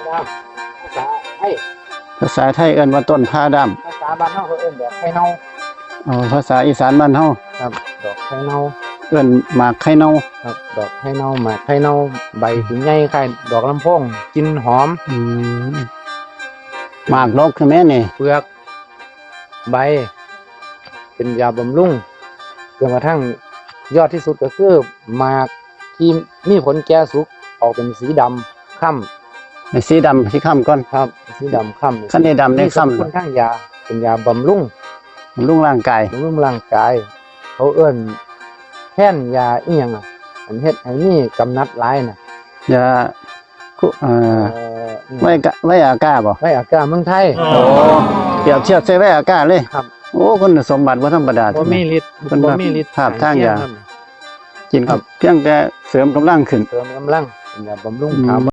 ດາມ ພາສາໄທ ພາສາໄທເອີ້ນວ່າຕົ້ນຜາດາມ ພາສາບ້ານເຮົາເຂົາເອີ້ນດອກໄຂ່ເນົ່າ. ອໍ ພາສາອີສານບ້ານເຮົາ ຄັບ ດອກໄຂ່ເນົ່າ ເອີ້ນໝາກໄຂ່ເນົ່າ. ຄັບ ດອກໄຂ່ເນົ່າ ໝາກໄຂ່ເນົ່າ ໃບຊິໃຫຍ່ຄ້າຍດອກລຳໂພງ ກິ່ນຫອມ. ອືມ ໝາກດົກໃຊ່ໄໝນີ້? ເປືອກ ໃບ ເປັນຢາບຳລຸງ ຈົນກະທັ້ງຍອດທີ່ສຸດກໍຄືໝາກທີ່ມີຜົນແກ່ສຸກ ອອກເປັນສີດຳຄ້ຳ. ໃຫ້ສີດຳ ສີຄ້ຳກ່ອນ. ຄັບ ສີດຳຄ້ຳ ຄັນນີ້ດຳນີ້ຄ້ຳ ມີສັບພະຄຸນທາງຢາ ເປັນຢາບຳລຸງ ບຳລຸງຮ່າງກາຍ ບຳລຸງຮ່າງກາຍ. ເຂົາເອີ້ນແທນຢາອີ່ຫຍັງອະ ອັນເຮັດໃຫ້ມີກຳໜັດຫຼາຍນະ? ຢາ ຄຸ ເອີ ເອີ ໄວກະ ໄວອາກາບໍ? ໄວອາກາເມືອງໄທ. ໂອ້ ປຽບທຽບໃສ່ໄວອາກາເລີຍ. ຄັບ ໂອ້ ຄຸນສົມບັດບໍ່ທຳມະດາ ບໍ່ມີລິດ ເພິ່ນບໍ່ມີລິດ ພາບທາງຢາ ກິນ ຄັບ ພຽງແຕ່ເສີມກຳລັງຂຶ້ນ ເສີມກຳລັງ ເປັນຢາບຳລຸງ ອືມ ຖາມ